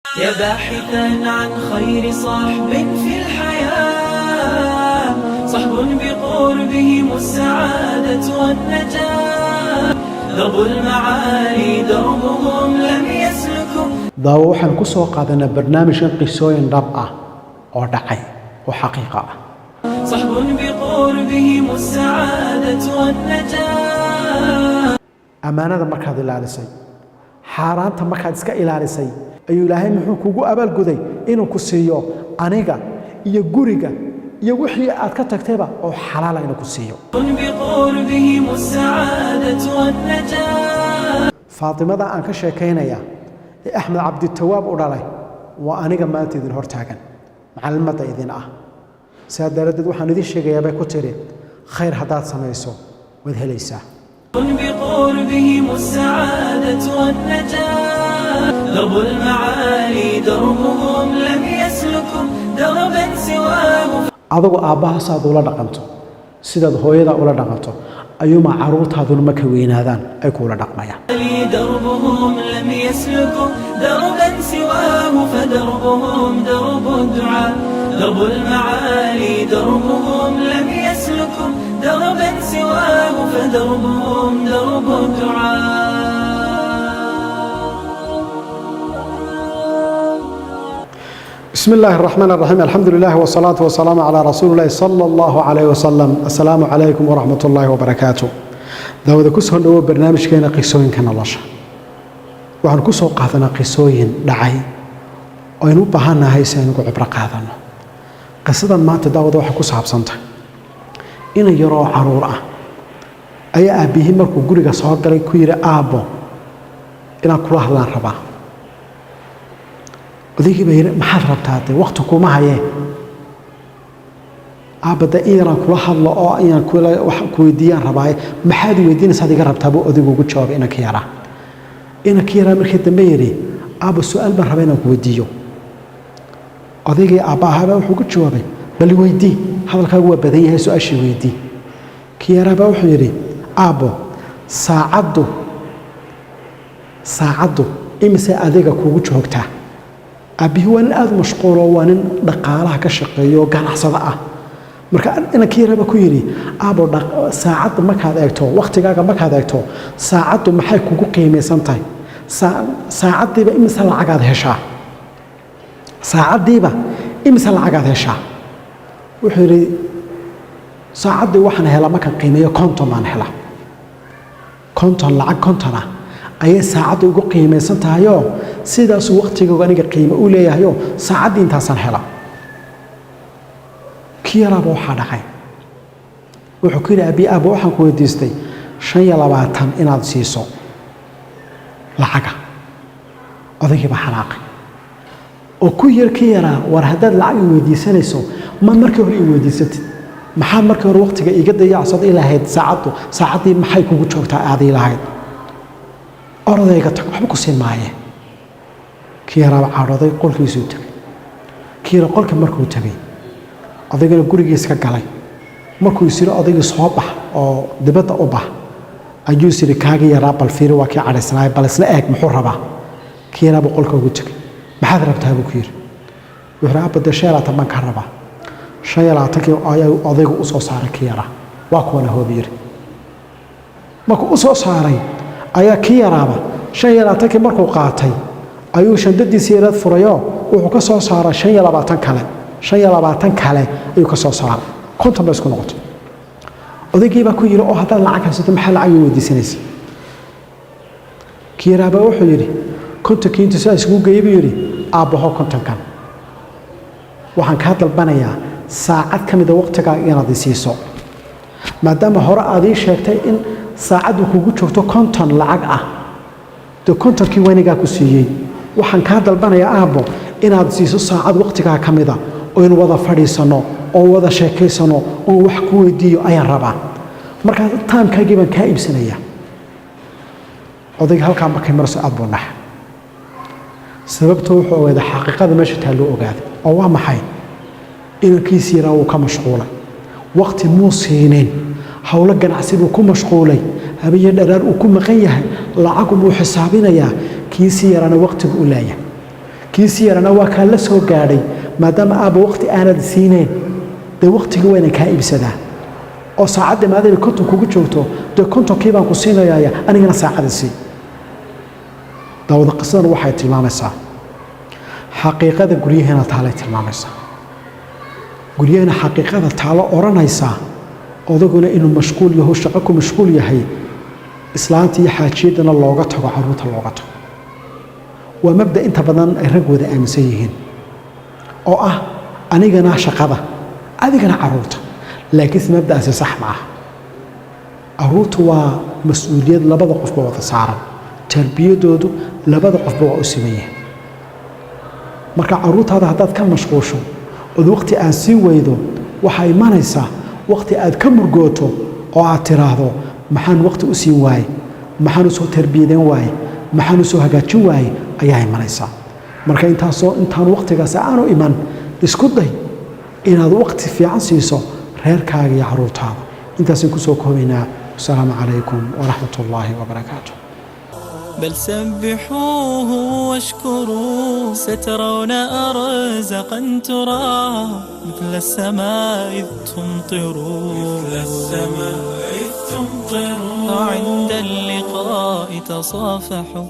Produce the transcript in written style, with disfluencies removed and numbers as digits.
يا باحثا عن خير صحب في الحياة، صحب بقربهم السعادة والنجاة، درب المعالي دربهم لم يسلكوا. Daawo, waxaan ku soo qaadanaa barnaamijkan qisooyin dhab ah oo dhacay oo xaqiiqa ah. صحب بقربهم السعادة والنجاة. Ammaanada markaad ilaalisay, xaaraanta markaad iska ilaalisay, ayuu Ilaahay muxuu kugu abaalguday? Inuu ku siiyo aniga iyo guriga iyo wixii aad ka tagtayba oo xalaala inuu ku siiyo. بقربهم السعادة والنجاة. Faatimada aan ka sheekaynaya ee Axmed Cabditawaab u dhalay waa aniga maanta idin hortaagan, macallimadda idin ah. Sidaa daraaddeed waxaan idin sheegayaa, bay ku tidhi, khayr haddaad samayso waad helaysaa. بقربهم السعادة والنجاة، درب المعالي دربهم لم يسلكوا دربا سواه. Adigu aabbaha saad ula dhaqanto, sidaad hooyada ula dhaqanto, ayuuma carruurtaaduna markay weynaadaan ay kuula dhaqmayaan. دربهم لم يسلكوا دربا سواه، فدربهم درب الدعاء، درب المعالي دربهم لم يسلكوا دربا سواه، فدربهم درب الدعاء. بسم الله الرحمن الرحيم، الحمد لله والصلاة والسلام على رسول الله صلى الله عليه وسلم. السلام عليكم ورحمة الله وبركاته. Daawada, ku soo dhawo barnaamijkeena qisooyinka nolosha. Waxaan ku soo qaadanaa qisooyin dhacay oo aynu u baahannahay si aynu ugu cibro qaadano. Qisadan maanta, daawada, waxay ku saabsantahay inan yaroo caruur ah ayaa aabbihii markuu guriga soo galay ku yidhi, "Aabbo, inaan kula hadlaan rabaa." Odaygii baa yidhi, "Maxaad rabtaa? Dee waqti kuma hayee, aabba, dee in yaraan kula hadlo oo inaan kula wax ku weydiiyaan rabaaye, maxaad i weydiinaysaad iga rabtaa?" buu odaygu ugu jawaabay inanka yaraa. Inanka yaraa markii dambe yidhi, "Aabba, su-aal baan rabaa inaan ku weydiiyo." Odaygii aabba ahaabaa wuxuu ku jawaabay, "Bal weydii, hadalkaagu waa badan yahay, su-aashii weydii." Kii yaraabaa wuxuu yidhi, "Aabbo, saacaddu imise adiga kugu joogtaa?" Aabbihii waa nin aada u mashquulo, waa nin dhaqaalaha ka shaqeeyo oo ganacsada ah. Marka inankii yaraba ku yidhi, "Aabbo, saacadda markaad eegto, wakhtigaaga markaad eegto, saacaddu maxay kugu qiimaysan tahay? Saacaddiiba imise lacagaad heshaa? Saacaddiiba imise lacagaad heshaa?" Wuxuu yidhi, "Saacaddii waxaan helaa, markaan qiimeeyo, 50 baan helaa. 50, lacag 50 ah ayay saacaddu ugu qiimaysan tahayoo sidaasuu wakhtigooga aniga qiimo u leeyahayoo saacaddii intaasaan helaa." Kii yaraaba waxaa dhacay, wuxuu ku yidhi, "Abi, aabba, waxaan ku weydiistay 25 inaad siiso lacaga." Odaygii baa xanaaqay oo ku yar, "Kii yaraa, war haddaad lacag i weydiisanayso, ma markii hore i weydiisatid? Maxaad markii hore waqtiga iiga dayacsad ilahayd? Saacaddu, saacaddii maxay kugu joogtaa aad ii lahayd? Orodayga tag, waxba ku siin maaye." Kii yaraaba cadhooday, qolkiisuu tegay. Kii yara qolka markuu tegay, odaygana gurigiis ka galay. Markuu is yiri odaygii soo bax oo dibadda u bax, ayuu is yiri, "Kaagii yaraa bal fiiri, waa kii cadhaysnaay, bal isla eeg muxuu rabaa." Kii yaraabuu qolka ugu tegay. "Maxaad rabtaa?" buu ku yidhi. Wuxuu yidhi, "Abba, dee 25 baan ka rabaa." 25-kii ayaa odaygu u soo saaray kii yaraa. "Waa kuwana hoobi," yidhi. Markuu u soo saaray ayaa kii yaraaba 25-kii markuu qaatay ayuu shandadiisii yaraad furayoo wuxuu ka soo saaray 25 kale. 25 kale ayuu ka soo saaray. 50 bay isku noqotay. Odaygii baa ku yidhi, "Oo haddaad lacag haysato, maxaa lacag ii weydiisanaysa?" Kii yaraabaa wuxuu yidhi, 50-kii intuu sidaa isugu geeyey buu yidhi, "Aabbaho, 50-kan waxaan kaa dalbanayaa saacad ka mida waqtigaaga inaad i siiso, maadaama hore aad ii sheegtay in saacaddu kugu joogto 50 lacag ah. Dee 50-kii wanigaa ku siiyey, waxaan kaa dalbanayaa, aabbo, inaad siiso saacad waqtigaa ka mida oo in wada fadhiisanno oo wada sheekaysano oon wax ku weydiiyo ayaan rabaa. Markaa time-kaagii baan kaa iibsanayaa." Odayga halkaa markay marso aad buu naxa. Sababta wuxuu ogaaday xaqiiqada meesha taa loo ogaaday oo waa maxay? Inankiisi yaraa wuu ka mashquulay, waqti muu siinin, howlo ganacsi buu ku mashquulay, habeyo dharaar uu ku maqan yahay, lacag buu xisaabinayaa. Kiisii yaraana waqtigu u laayahay. Kiisii yarana waa kaa la soo gaadhay, maadaama aabba waqti aanad siinayn, dee waqtigii waa inaan kaa iibsadaa oo saacadda maadaama 50 kugu joogto, dee 50-kii baan ku siinayaaya, anigana saacada sii. Daawada, qisadan waxay tilmaamaysaa xaqiiqada guryaheena taalay tilmaamaysaa, guryaheena xaqiiqada taalo odhanaysaa odaguna inuu mashquul yaho, shaqo ku mashquul yahay, islaanta iyo xaajiyaddana looga tago carruurta looga tago. Waa mabda inta badan ay rag wada aaminsan yihiin oo ah anigana shaqada, adigana carruurta, laakiinse mabda'aasi sax ma aha. Carruurtu waa mas-uuliyad labada qofba wada saaran, tarbiyadoodu labada qofba waa u siman yahay. Marka carruurtaada haddaad ka mashquusho ood waqti aad sii weydo, waxaa imanaysaa waqti aad ka murgooto oo aad tiraahdo, maxaan waqti u siin waaye, maxaan u soo tarbiyadeyn waaye, maxaan u soo hagaajin waaye, ayaa imanaysaa. Marka intaasoo intaan waqtigaasi aanu iman, isku day inaad waqti fiican siiso reerkaaga iyo carruurtaada. Intaasaan kusoo koobaynaa. Wasalaamu calaykum waraxmat ullaahi wabarakaatu. بل سبحوه واشكروه، سترون أرزقا ترى مثل السماء إذ تمطروا، مثل السماء إذ تمطروا، عند اللقاء تصافحوا.